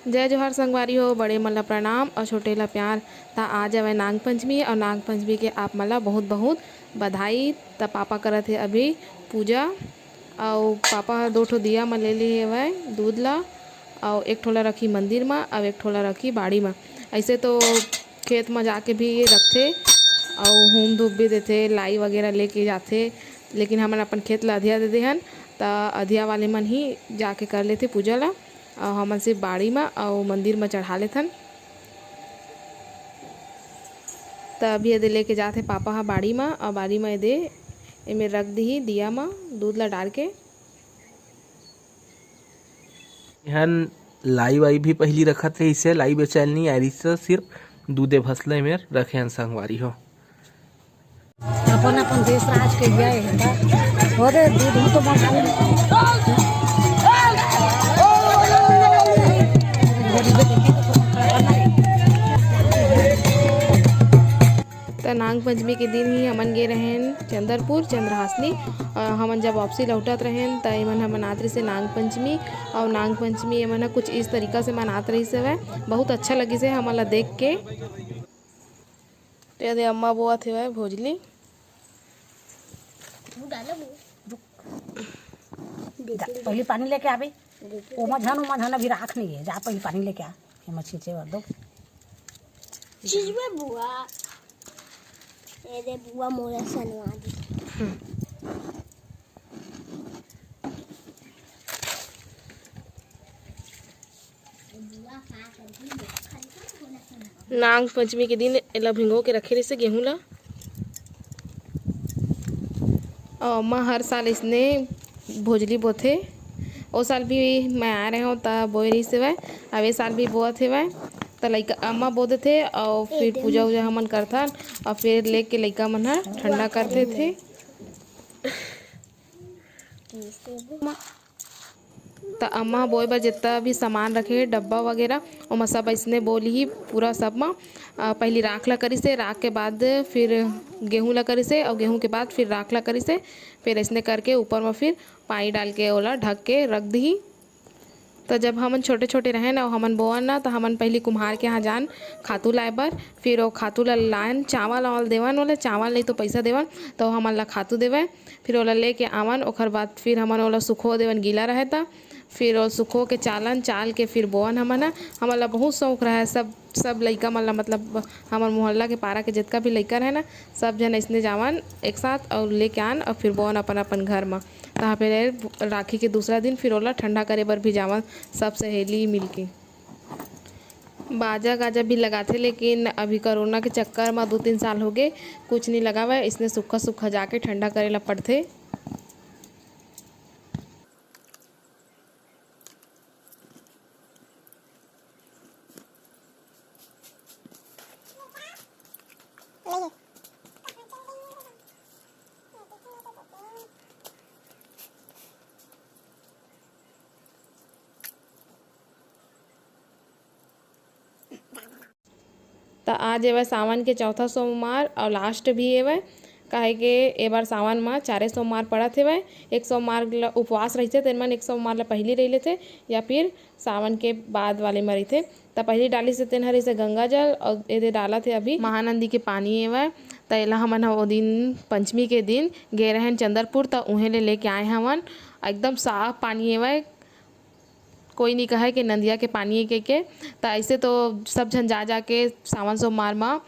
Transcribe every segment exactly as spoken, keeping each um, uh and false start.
जय जोहार संगवारी हो, बड़े मन ला प्रणाम और छोटे ला प्यार। त आज हवय नाग पंचमी और नाग पंचमी के आप मन ला बहुत बहुत बधाई। त पापा करत हे अभी पूजा, और पापा ह दो ठो दिया म ले ले हवय दूध ला, और एक ठो ला रखी मंदिर म और एक ठो ला रखी बाड़ी म। ऐसे तो खेत म जाके भी रखथे और हूम धूप भी देथे, लाई वगैरह लेके जाथे, लेकिन हमन अपन खेत ला अधिया दे देहन, त अधिया वाले मन ही जाके कर लेथे पूजा ला। अउ हमन सिर्फ बाड़ी म अउ मंदिर म चढ़ा लेथन। त अभी एदे लेके जात हे पापा ह बाड़ी म, अउ बाड़ी म एदे एमे रख दिही दिया म दूध ला डाल के। इहन लाई वाई भी पहिली रखत रहिस हे, लाई बेचाइल नइ आय रहिस हे, सिर्फ दूधे भस ल एमे रखे हन संगवारी हो। अपन अपन देश राज के लिया है का? अरे दूध तो मत त नाग पंचमी के दिन ही हमन गे रहेन चंद्रपुर, चंद्रहासनी। अ, हमन जब वापसी लौटत रहेन, त एमन ह मनात रहिस हे नाग पंचमी। अउ नाग पंचमी एमन ह कुछ इस तरीका से मनात रहिस हवय। बहुत अच्छा लगिस हे हमन ला देख के। त एदे अम्मा बोअत हेवय भोजली। जा, पहली पानी लेके आबे। ओमा झन, ओमा झन, अभी राख नहीं है। जा, पहली पानी लेके आ। एमा छींचे बर दो। चीज में बुआ। एदे बुआ मोला सनवा दी। नाग पंचमी के दिन एला भिंगो के रखे रहिस हे गेहूं ला। अउ अम्मा हर साल इसने भोजली बोथे। ओ साल भी मैं आए रहे हूँ, त बोए रहिस हेवय। अब ए साल भी बोअत हेवय। त लइका अम्मा बो देथे, अउ फिर पूजा उजा हमन करथन, अउ फिर लेके लइका मन ह ठंडा कर देथे। त अम्मा ह बोए बर जितना भी सामान रखे हे, डब्बा वगैरह, ओमा सब अइसने बो लिही पूरा सब म। अ, पहिली राख ला करिस हे, राख के बाद फिर गेहूं ला करिस हे, अउ गेहूं के बाद फिर राख ला करिस हे। फिर अइसने करके ऊपर म फिर पानी डाल के ओला ढक के रख दिही। त जब हमन छोटे-छोटे रहेन अउ हमन बोवन न, त हमन पहिली कुम्हार के यहाँ जान खातू लाए बर, फिर ओ खातू ला लान, चावल-वावल देवन ओला, चावल नहीं तो पइसा देवन, त ओ हमन ला खातू देवय। फिर ओला लेके आवन, ओखर बाद फिर हमन ओला सुखो देवन, गीला रहे त। फिर ओ सुखो के चालन, चाल के फिर बोवन हमन ह। हमन ला बहुत शौक रहे, सब, सब लइका मन ला, मतलब, हमर मोहल्ला के पारा के जितका भी लइका रहे ना, सब झन अइसने जावन एक साथ अउ लेके आन अउ फिर बोवन अपन, अपन घर म। तहाँ पे राखी के दूसरा दिन फिर ओला ठंडा करे बर भी जावन, सब सहेली मिलके। बाजा गाजा भी लगाथे, लेकिन अभी कोरोना के चक्कर म दू तीन साल होगे, कुछ नइ लगावय, अइसने सुक्खा सुक्खा जाके ठंडा करे ला पड़थे। त आज एवय सावन के चौथा सोमवार अउ last भी एवय, काहे के ए बार सावन म चारे सोमवार पड़त हेवय। एक सोमवार ल उपवास रहिथे, तेन मन एक सोमवार ल पहिली रहि लेथे या फिर सावन के बाद वाले म रहिथे। त पहिली डालिस हे तेन हर इसे गंगा जल अउ एदे डालत हे अभी महानंदी के पानी एवय। त एला हमन ह ओ दिन पंचमी के दिन गे रहेन चंदरपुर, त उहें ले लेके आए हवन। एकदम साफ पानी एवय। कोई नइ कहय कि नंदिया के पानी ए कहिके। त अइसे तो सब झन जा, जा के सावन सोमवार म,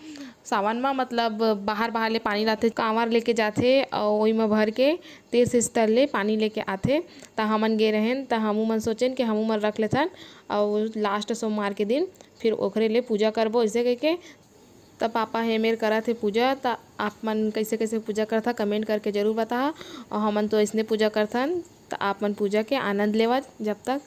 सावन म मतलब बाहर, बाहर ले पानी लाथे, कांवर लेके जाथे अउ ओही म भर के तीर्थ स्थल ले पानी लेके आथे। त हमन गे रहेन, त हमू मन सोचेन कि हमू मन रख लेथन अउ last सोमवार के दिन फिर ओखरे ले पूजा करबो, अइसे कहिके। त पापा हे मेर करत हे पूजा। त आप मन कइसे कइसे पूजा करथा, comment करके जरूर बताहा। अउ हमन तो अइसने पूजा करथन। त आप मन पूजा के आनंद लेवा जब तक।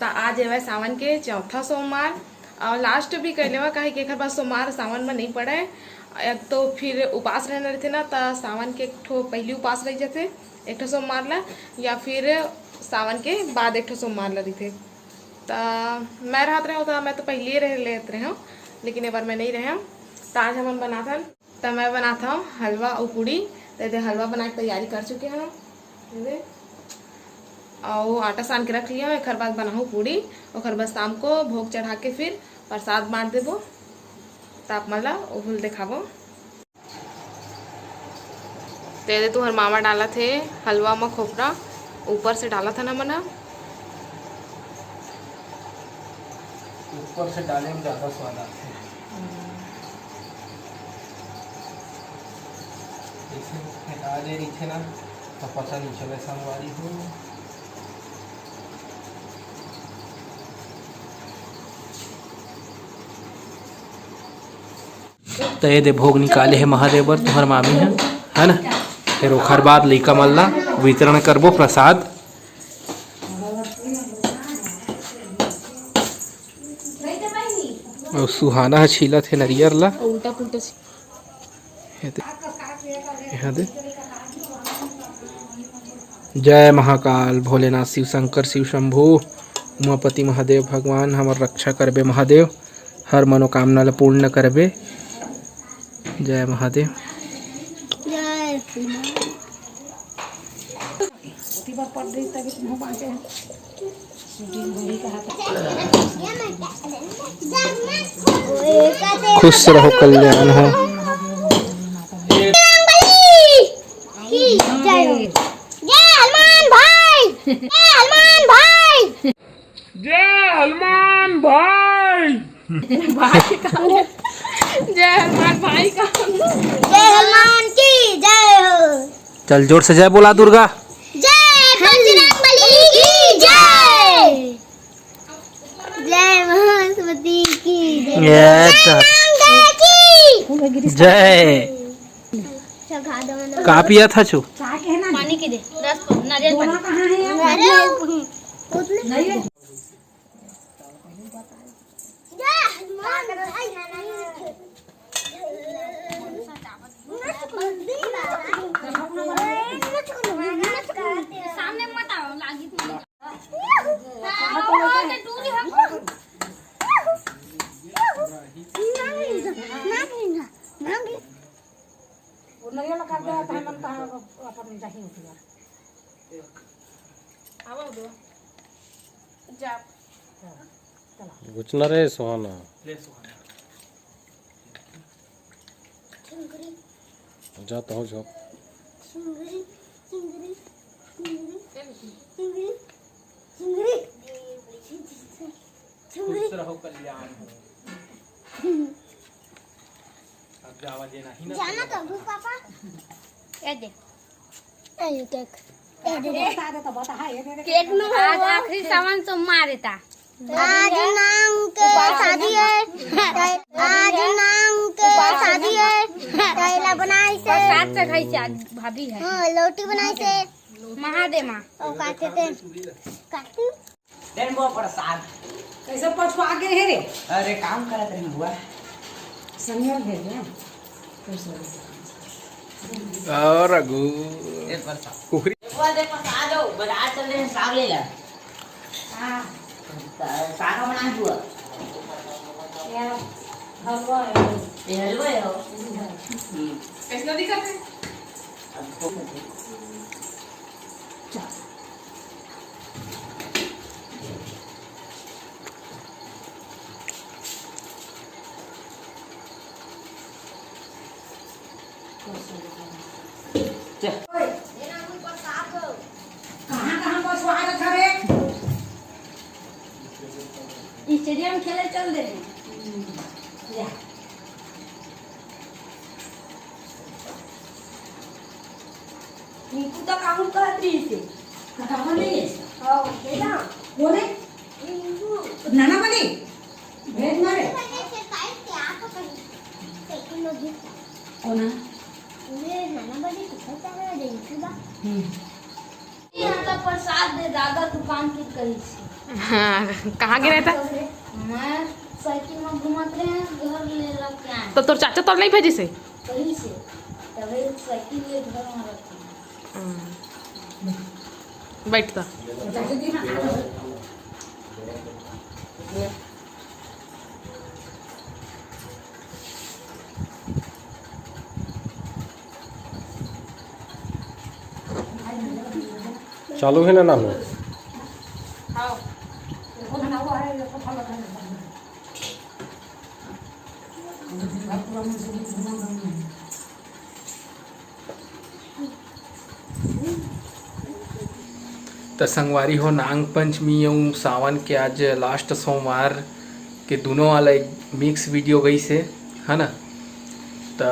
आज हवय सावन के चौथा सोमवार, अउ last भी कह लेवा, काहे कि एखर बाद सोमवार सावन में नहीं पड़े। एक तो फिर उपास रहना रहथे ना, त सावन के एक ठो पहली उपास रह जाथे, एक ठो सोमवार ला, या फिर सावन के बाद एक ठो सोमवार ला रहिथे। त मैं रहत रहे हूँ, त मैं तो पहले रह लेत रहे हूँ, लेकिन ए बार मैं नहीं रहे हूँ। त आज हमन बनाथन, त मैं बनात हव हलवा अउ पूड़ी। त एदे हलवा बनाए के तैयारी कर चुके हव, एदे, अउ आटा सान के रख लिया हव। एखर बाद बनाहूँ पूड़ी, ओखर बाद शाम को भोग चढ़ा के फिर प्रसाद बांट देबो, त आप मन ला ओहू ल देखाबो। त एदे तुहर मामा डालत हे हलवा म खोपरा, ऊपर से डालत हन हमन ह। ऊपर से डाले में ज्यादा स्वाद आथे। जैसे फेंका दे रहिथे ना, तो पता नहीं चले संगवारी हो। त एदे भोग निकाले हे महादेव बर तुहर मामी ह, है ना? फिर ओखर बाद लइका मन ला वितरण करबो प्रसाद। अउ सुहाना ह छीलत हे नरियर ला। उल्टा पुल्टा छी- एदे, एदे। जय महाकाल, भोलेनाथ, शिव शंकर, शिव शंभू, उमापति महादेव भगवान, हमर रक्षा करबे महादेव, हर मनोकामना ल पूर्ण करबे। जय महादेव। जय श्रीमान। खुश रहो, कल्याण हो। जय हो। जय हनुमान भाई, जय हनुमान भाई। जय हनुमान भाई। भाई का, जय हनुमान भाई का। जय हनुमान की जय हो। चल, जोर से जय बोला दुर्गा। जय बजरंग बली की जय। जय महासती की जय। ये तो। जय नंगे की। जय। चखा दो ना। का पिया था छू? पानी की दे, रस को, नारियल पानी। अरे, उतने नहीं है। सामने मत आओ, लागी तुम्हारी। वो नरियल काट दे रहा था, मन कहाँ अपन जाही उठिया। आवा दो। जा। गुचना रे सुहाना। ले सुहाना। जा तो हो झोंक। चिंगरी, चिंगरी, चिंगरी, चिंगरी, चिंगरी। खुश रहो, कल्याण हो। अब जावा जे नहीं ना जाना तो। कबू पापा। ए दे। ए ये केक। ए दे। केक में आज आखिरी सामान तो मार देता। आज नाम के शादी है। आज नाम के शादी है। कैला बनाई से। प्रसाद चढ़ाई से आज भाभी है। हाँ, लोटी बनाई से। महादेव माँ। और काटे थे। काटी। देन वो प्रसाद। कैसे पछुआ गए हे रे? अरे काम करत रही बुआ। संयोग है ना? और रघु। ए प्रसाद। कुकरी। बुआ दे प्रसाद हो, बाजार चल रहे हैं, साग ले ला। हाँ। सा-, साग बना बुआ। यार, हलवा है। ये हलवा है हो? हम्म। हम्म। कैसे दिखत है? अब तो चल। कहाँ, कहाँ बसवा रखा रे? स्टेडियम खेले चल दे। या। नीकू तो काहू कहत रही से। कटावा नहीं है। हाँ, बेटा। बोले? नीकू। नाना बनी? भेज मारे। कोना? ये नाना बनी कितना चाहे रिंकू बा। हम्म। यहाँ का प्रसाद दे दादा दुकान के करीब से। हाँ, कहाँ गे रहे था? मैं साइकिल में घुमात रहे, घर ले रख के आए। तो तोर चाचा तोर नहीं भेजिस हे? कहीं से तभी साइकिल ले घर में रखे। बैठ तो। चालू है ना नानू? त संगवारी हो, नांग पंचमी अउ सावन के आज लास्ट सोमवार के दुनों वाला एक मिक्स वीडियो गई से, है ना। त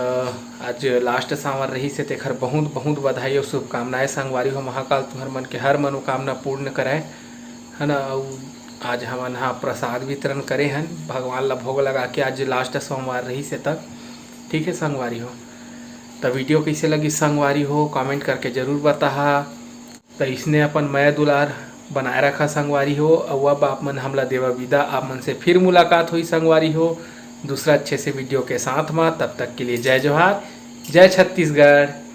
आज लास्ट सावन रही से तेखर बहुत बहुत बधाई अउ शुभकामनाएं संगवारी हो। महाकाल तुम्हर मन के हर मनोकामना पूर्ण करे, है ना। अउ आज हमन हा प्रसाद वितरण करे हन भगवान ला भोग लगा के, आज लास्ट सोमवार रही से तक। ठीक है संगवारी हो, त वीडियो कैसे लगी संगवारी हो, कमेंट करके जरूर बताहा। त इसने अपन मया दुलार बनाए रखा संगवारी हो। अउ अब आप मन हमला देवा विदा, आप मन से फिर मुलाकात होई संगवारी हो दूसरा अच्छे से वीडियो के साथ में। तब तक के लिए जय जोहार, जय छत्तीसगढ़।